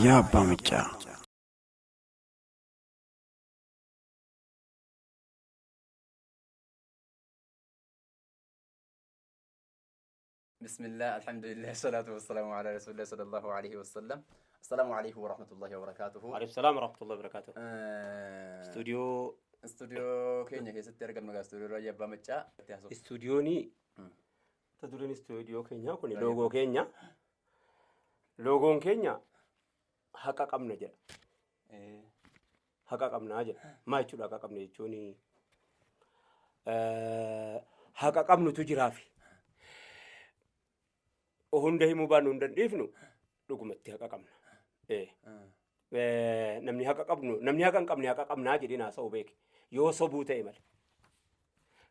Raayyaa Abbaa Maccaa. Bismillah, alhamdulillah, salatu wassalamu ala rasulillah sallallahu alaihi wasallam. Assalamu alaikum warahmatullahi wabarakatuhu. Waalaikum salaam warahmatullahi wabarakatuh. Istuudiyoo Istuudiyoo keenya keessatti argamnu egaa istuudiyoo Raayyaa Abbaa Maccaa. Itti haasofna. Istuudiyoonii ta dureen istuudiyoo keenyaa kun loogoo keenya. Loogoon keenya haqa qabna jedha. Haqa qabnaa jedha. Maa jechuudha haqa qabna jechuun haqa qabnutu jiraafi. Hunda himuu baannu hin dandhiifnu dhugumatti haqa qabna. Namni haqa qabnu namni haqa hin qabne haqa qabnaa jedhee haasa'u beeke yoo sobuu ta'e malee.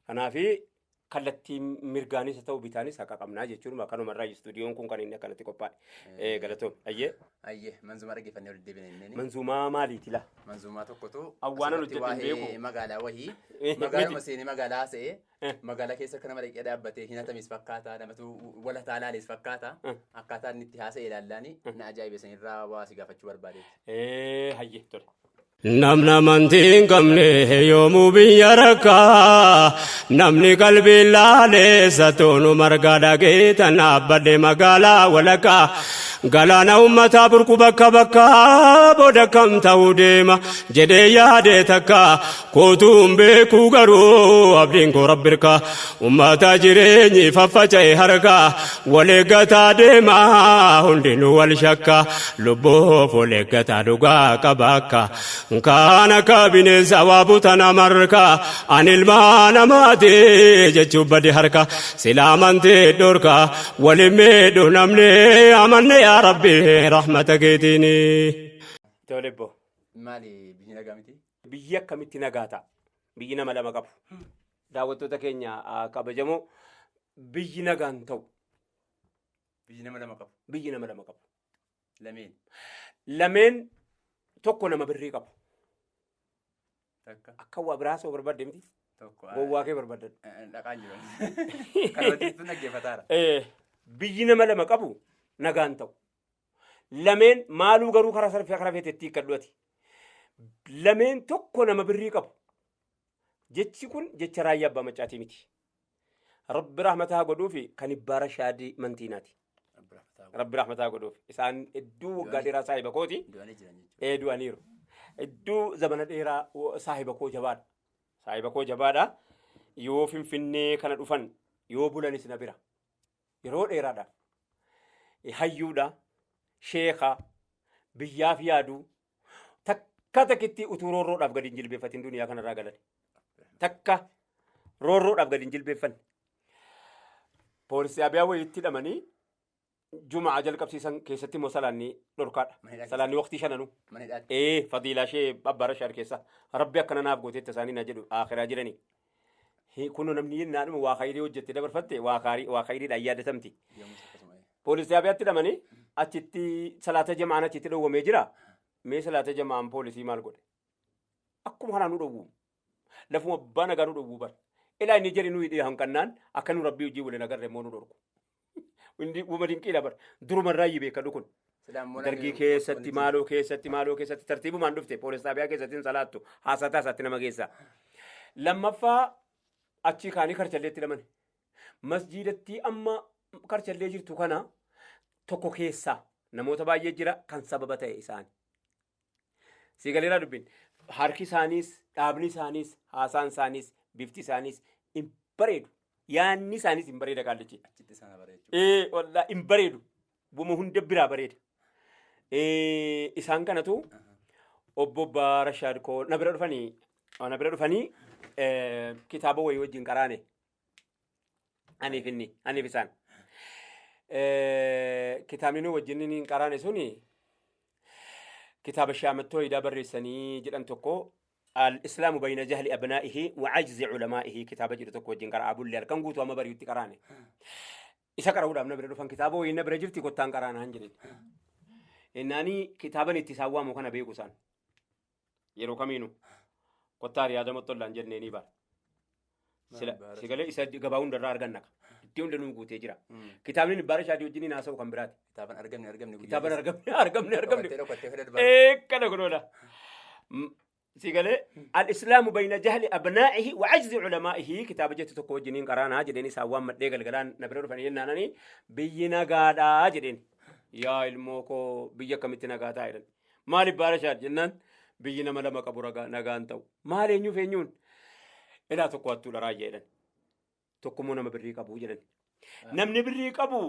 Kanaafi kallattii mirgaanis haa ta'u bitaanis haqa qabnaa jechuun kanuma irraa istuudiyoon kun kan inni akkanatti qophaa'e. Galatoom. Ayyee. Ayyee manzumaa dhaggeeffannee walitti deebine inneen. Manzumaa maaliiti laa? Manzumaa tokkotu Awwaanan asirratti hojjete hin waa'ee beeku. magaalaa wahii Miti. magaaluma seenee magaalaa haasa'ee magaalaa keessa akka nama dhaqee dhaabbatee hin hatames fakkaata namatu walataa laales fakkaata akkaataa inni itti haasa'e ilaallaani na ajaa'ibe sanirraa waa si gaafachuu barbaadeeti. Hayyee tole. Namni amantii hin qabne yoomuu biyya rakkaa namni qalbii laaleessa toonu margaa dhagee tan dhaabbadhe magaalaa walakkaa galaana ummataa burqu bakka bakkaa booda kam ta'uu deema jedhee yaade takka kootuun beekuu garuu abdiin koo rabbirka ummata jireenyi faffaca'e harka wal eeggataa deema hundinuu wal shakka Lubbuuf ol eeggataa dhugaa qaba akka kaan akka bineensa waa butan amarka ani ilmaa namaati jechuun bade harka sila amantee dhorka waliin miidhu namni amanne yaa rabbi rahmata keetiini. Tole bbo. Maali biyyi nagaa miti? Biyyi akkamitti nagaa ta'a? Biyyi nama lama qabu. Daawwattoota keenya kabajamoo biyyi nagaan ta'u Biyyi nama lama qabu. Biyyi nama lama qabu. Lameen. Lameen tokko nama birrii qabu. Takka. Akka waa biraa soo barbaadde miti. Tokko. Gowwaa kee barbaadadhu. Dhaqaan jiru. Kan wajjin dhaggeeffataara. Biyyi nama lama qabu nagaan ta'u. Lameen maaluu garuu karaa sarfii karaa feetetti hiikkadhu ati. Lameen tokko nama birrii qabu. Jechi kun jecha raayyaa abbaa maccaatii miti. Rabbi rahmata haa godhuufi kan Ibbaa Rashaadi Mantiinaati. Rabbi rahmata haa godhuuf. Isaan hedduu waggaa dheeraa saahiba kooti. Du'anii jiran jechuudha. Ee du'aniiru. Hedduu zamana dheeraa saahiba koo jabaadha. Saahiba koo jabaadha. Yoo Finfinnee kana dhufan yoo bulanis na bira. Yeroo dheeraadhaaf. Hayyuudha. Sheeka. Biyyaaf yaadu. Takka takkitti utuu roorroodhaaf gadi hin jilbeeffatin duniyaa kanarraa galan. Takka roorroodhaaf gadi hin jilbeeffanne. Poolisii Abiyaa wayiitti hidhamanii Jumaa jalqabsiisan keessatti immoo salaanni dhorkaadha. Mana hidhaa Salaanni waqtii shananuu. Mana hidhaatti. Ee fadiilaa ishee abbaa rashaad keessa rabbi akkana naaf gooteetta isaanii na jedhu akhiraa jiranii. Kunoo namni yennaadhuma waa khayrii hojjette dabarfatte waa khayriidhaan yaadatamti. Yommus akkasuma. Poolisii Xaabiyaatti hidhamanii achitti salaata jama'aan achitti dhowwamee jira. Mee salaata jama'aan poolisii maal godhe? Akkuma kanaa nu dhowwu. Lafuma abbaa nagaa nu dhowwu bar. Ilaa inni jedhi nu hidhee hanqannaan akka nu rabbii hojii waliin agarre immoo nu dhorku. Inni uuma dinqiidha bar. Duruma irraa iyyuu beekadhu kun. Silaa immoo Dargii namni keessatti wanti- maaloo keessatti maaloo keessatti tartiibumaan dhufte poolis xaabiyaa keessatti hin salaattu haasaa taasaatti nama geessa. Lammaffaa achii kaanii karchalleetti hidhaman. Masjiidattii amma karchallee jirtu kana tokko keessaa namoota baay'ee jira kan sababa ta'e isaan. Sii galeeraa dubbiin. Harki isaaniis, dhaabni isaaniis, haasaan isaaniis, bifti isaaniis hin bareedu. Yaanni isaaniis hin bareeda qaallichi. Achitti isaan bareechu. Ee wallaa hin bareedu. Wama hunda biraa bareeda. Ee isaan kanatu obbo Baarashaad koo na bira dhufanii na bira dhufanii kitaaba wayii wajjin qaraane. Aniif inni aniif isaan. Kitaabni nu wajjin inni hin qaraane suni kitaaba shaamattoo hidaa barreessanii jedhan tokko al-islaamu bayna jahli abnaa'ihi wa ajzi ulamaa'ihi kitaaba jedhu tokko wajjin qara'aa bulle halkan guutuu amma bari'utti qaraane. Isa qara'uudhaaf na bira dhufan kitaaba wayii na bira jirti kottaan qaraanaan jedhan. Innaanii kitaaban itti isaan waamu kana beeku isaan. Yeroo kamiinuu kottaa riyaada moxxollaan jennee ni bara. Sila sigalee isa gabaa hundarraa arganna. Iddoo hunda nuu guutee jira. Kitaabni Baara Shaadii wajjin haasa'u kan biraati. Kitaaban argamne argamne guyyaa Kitaaban keessa. argamne argamne argamne. Dhokattee dhokattee fedha dubara. Eekkana godhoodha. Si galee al-islaamu bayna jahli abnaa'ihi wa ajzi ulamaa'ihi kitaaba jettu tokko wajjiniin qaraanaa jedheen isaan waan madhee galgalaan na bira dhufanii jennaanani biyyi nagaadhaa jedheen. Yaa ilmoo koo biyya akkamitti nagaa ta'a jedhan. Maaliif Baara Shaad jennaan biyyi nama lama qabu ragaa nagaan ta'u. Maal eenyuuf eenyuun? Ilaa tokko hattuudha raayyaa jedhan. Tokkommoo nama birrii qabu jedhan. Namni birrii qabu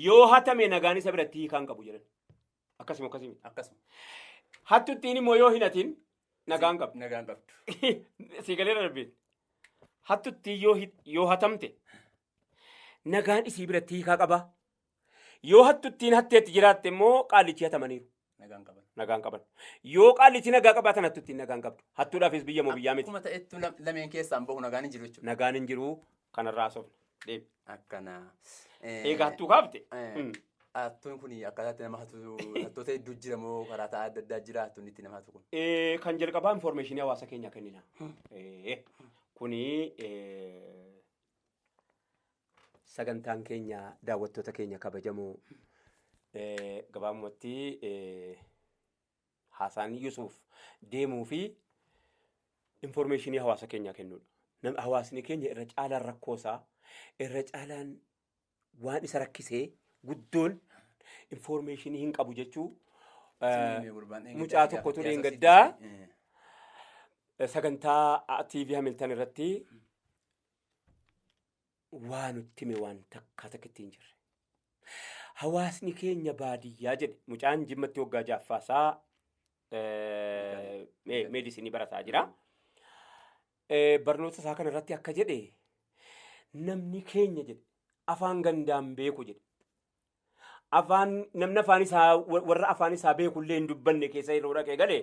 yoo hatame nagaan isa biratti hiikaan qabu jedhan. Akkasuma akkasuma. Akkasuma. Hattuttiin immoo yoo hin hatin nagaan qabdu. Nagaan qabdu. Si galee darbeen. Hattuttiin yoo hatamte nagaan isii biratti hiikaa qaba. Yoo hattuttiin hatteetti jiraatte immoo qaallichi hatamaniiru. Nagaan qaban. Nagaan qaban. Yoo qaallichi nagaa qabaatan hattuttiin nagaan qabdu. Hattuudhaafis biyya moo biyyaa miti. Akkuma ta'ettu lameen keessaan bahu nagaan hin jiru jechuudha. Nagaan hin jiru kanarraa haasofna. Deemi. Akkana. Egaa hattuu kaafte. Hattuun kun akkaataatti nama hatu hattoota hedduu jira moo karaa ta'a adda addaa jira hattuun itti nama hatu kun? Kan jalqabaa information hawaasa keenyaa kennina. Kuni sagantaan keenya daawwattoota keenya kabajamoo gabaabumatti haasaan Yusuuf deemuu fi information hawaasa keenyaa kennuudha. Hawaasni keenya irra caalaan rakkoosaa irra caalaan waan isa rakkisee guddoon information hin qabu jechuu mucaa tokkotu dheengaddaa sagantaa TV Hamilton irratti waa nutti hime waan takkaa takka ittiin jirre. Hawaasni keenya baadiyyaa jedhe mucaan Jimmatti waggaa jaaffaasaa medicine barataa jira. Barnoota isaa kana irratti akka jedhe namni keenya jedhe afaan gandaan beeku jedhe. Afaan namni afaan isaa warra afaan isaa beekullee hin dubbanne keessa yeroo dhaqee gale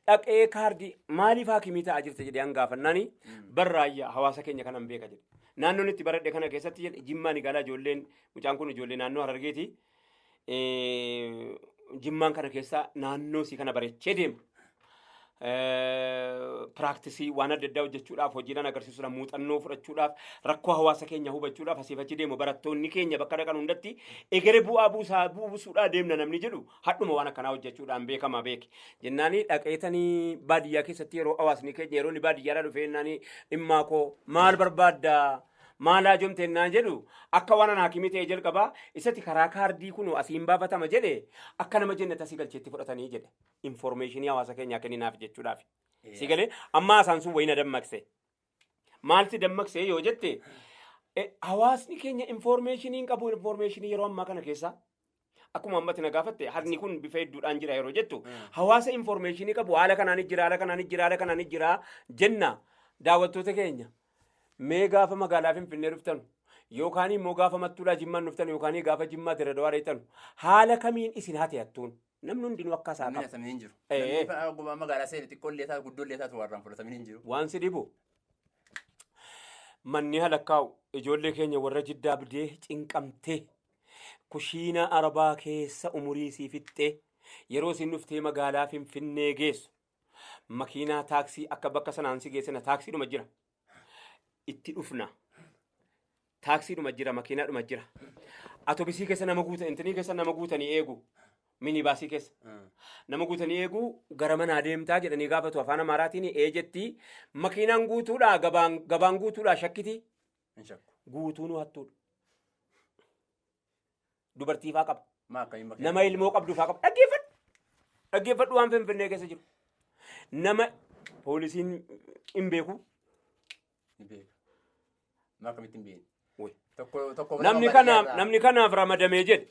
dhaqee kaardii maaliif haakimii ta'aa jirta jedhee hangaafannaani barraayyaa hawaasa keenya kanan beeka jedhe. Naannoon itti baradhe kana keessatti jedhe Jimmaan galaa ijoolleen mucaan kun ijoollee naannoo Harargeeti. Jimmaan kana keessa naannoo isii kana bareechee deema. Practice waan adda addaa hojjechuudhaaf hojiidhaan agarsiisuudhaaf muuxannoo fudhachuudhaaf rakkoo hawaasa keenya hubachuudhaaf asiif achi deemu barattoonni keenya bakka dhaqan hundatti egere bu'aa buusaa buusuudhaa deemna namni jedhu hadhuma waan akkanaa hojjechuudhaan beekama beeki. Jennaani dhaqeetanii baadiyyaa keessatti yeroo hawaasni keenya yeroo inni baadiyyaadhaa dhufee jennaani dhimmaa koo maal barbaaddaa maal haajomte jennaan jedhu akka waan an haakimii ta'e jalqabaa isatti karaa kaardii kun asiin baafatama jedhe akka nama jennata asii galcheetti fudhatanii jedhe. Information hawaasa keenyaa kenninaaf jechuudhaaf. Si galee amma haasaan sun wayina dammaqse. Maalti dammaqse yoo jette hawaasni keenya information hin qabu information yeroo ammaa kana keessa akkuma ammatti na gaafatte harni kun bifa hedduudhaan jira yeroo jettu hawaasa information qabu haala kanaan jira haala kanaan jira haala kanaan jira jenna daawwattoota keenya mee gaafa magaalaa Finfinnee dhuftan yookaan immoo gaafa Mattuudhaa Jimmaan dhuftan yookaan gaafa Jimmaa Dirredawaa dheeytan haala kamiin isin hate hattuun namni hundinuu akka isaa Namni qaba. hatamee hin jiru. Ee. Namni gubaa magaalaa seeni xiqqoo illee taatu guddoo illee taatu warraan fudhatamee hin jiru. Waan si dhibu manni halakkaa'u ijoollee keenya warra Jiddaa bidee cinqamtee kushiina Arabaa keessa umurii sii fixxee yeroo isin dhuftee magaalaa Finfinnee geessu makiinaa taaksii akka bakka sanaan si geessina taaksiidhuma jira. Itti dhufna. Taaksiidhuma jira makiinaadhuma jira. Atobisii keessa nama guutan intinii keessa nama guutanii eegu. Minibaasii keessa. Nama guutanii eegu gara manaa deemtaa jedhanii gaafatu afaan Amaaraatiin ee jetti. Makiinaan guutuudha gabaan gabaan guutuudha shakkiti. Hin shakku. Guutuun hattuudha. Dubartii faa qaba. Maa akkamiin makiinaa? Nama ilmoo qabdu faa qaba. Dhaggeeffadhu. Dhaggeeffadhu waan Finfinnee keessa jiru. Nama poolisiin hin beeku. Ni beeka. Maa akkamitti hin beekne? Woy. Tokko tokko Namni kanaaf namni kanaaf ramadamee jedhe.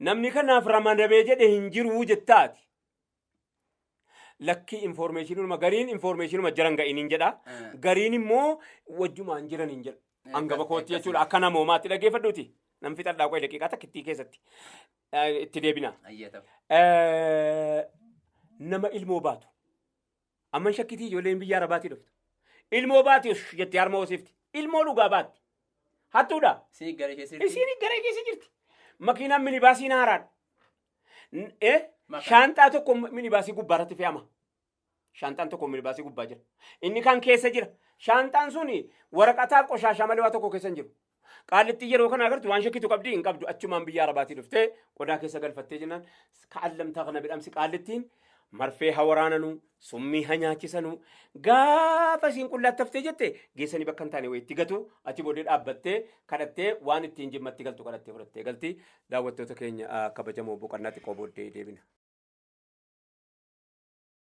Namni kanaaf ramadamee jedhe hin jiruu jettaati. Lakkii informationuma gariin informationuma jiran ga'in hin jedha. Gariin immoo wajjumaan jiran hin jedha. Hangafa kootti jechuudha akka namoomaatti dhaggeeffadhuuti. Nam fixadhaa qoy daqiiqaa takkittii keessatti. Itti deebina. Ayyee ta'u. Nama ilmoo baatu. Amma shakkitii ijoolleen biyya Arabaatii dhuftu. Ilmoo baati ush jettee harma hoosifti. Ilmoo dhugaa baatti. Hattuudha. Isiin gara keessa jirti. Isiin gara keessa jirti. Makiinaan minibaasiin haaraadha. Makaa. Shaanxaa tokko minibaasii gubbaa irratti fe'ama. Shaanxaan tokko minibaasii gubbaa jira. Inni kan keessa jira. Shaanxaan suni waraqataa qoshaashaa malee waa tokko keessa hin jiru. Qaallittiin yeroo kana agartu waan shakkitu qabdii hin qabdu achumaan biyya Arabaatii dhuftee qodaa keessa galfattee jennaan ka'allamtaa kana bidhamsi qaallittiin marfee ha waraananuu summii ha nyaachisanuu gaafa isiin qullaatti haftee jette geessanii bakka hin taane wayitti gatu achi booddee dhaabbattee kadhattee waan ittiin jimmatti galtu kadhattee fudhattee galti daawwattoota keenya kabajamoo boqonnaa xiqqoo booddee deebina.